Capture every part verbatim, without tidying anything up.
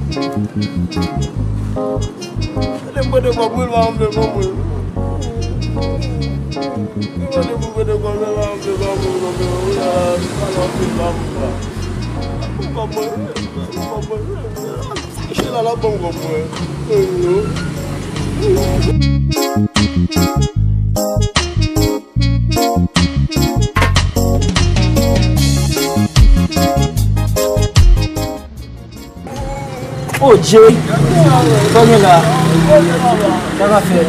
Mwen te prete kòb wi, l pa ranmse kòb mwen. Mwen te prete kòb, l pa ranmse kòb mwen, kòb mwen, wi, a, sa nan fil la, mwen la. Kòb mwen, kòb mwen, wi. Sa che la, la ban m kòb mwen. O Jay, sa w gen la? Sa w ka fè?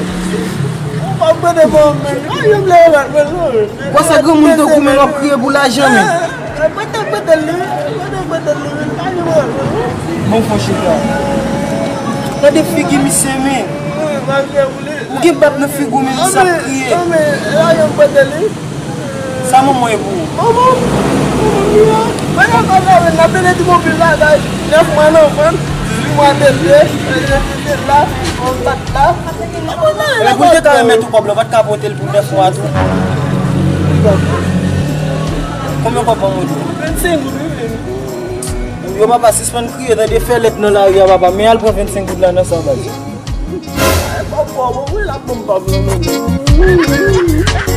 Bon, sa granmoun tankou mwen w ap kriye pou lajan, men. Bon, fò chita. Gade figi misye, men. Ou gen bab nan figi w, men misye ap kriye. Sa manman e pou ou. Manman, manman, mwen la pa la, n ap vende ti mobil la, guys. Nèf mwa nan vant, dizuit mwa tete, tete la, on bat la. Ebyen, pou l te ka remèt ou kòb la, ou pa t ka pote l pou nèf mwa tou? Konbyen kòb manman w di? Vennsenk goud, wi. Yo, papa, sispann kriye, tande, fè lèt nan lari a, papa, men al pran vennsenk goud la nan sa, baz. Ay, kòb, kòb, wi, l ap ban m kòb la, menm.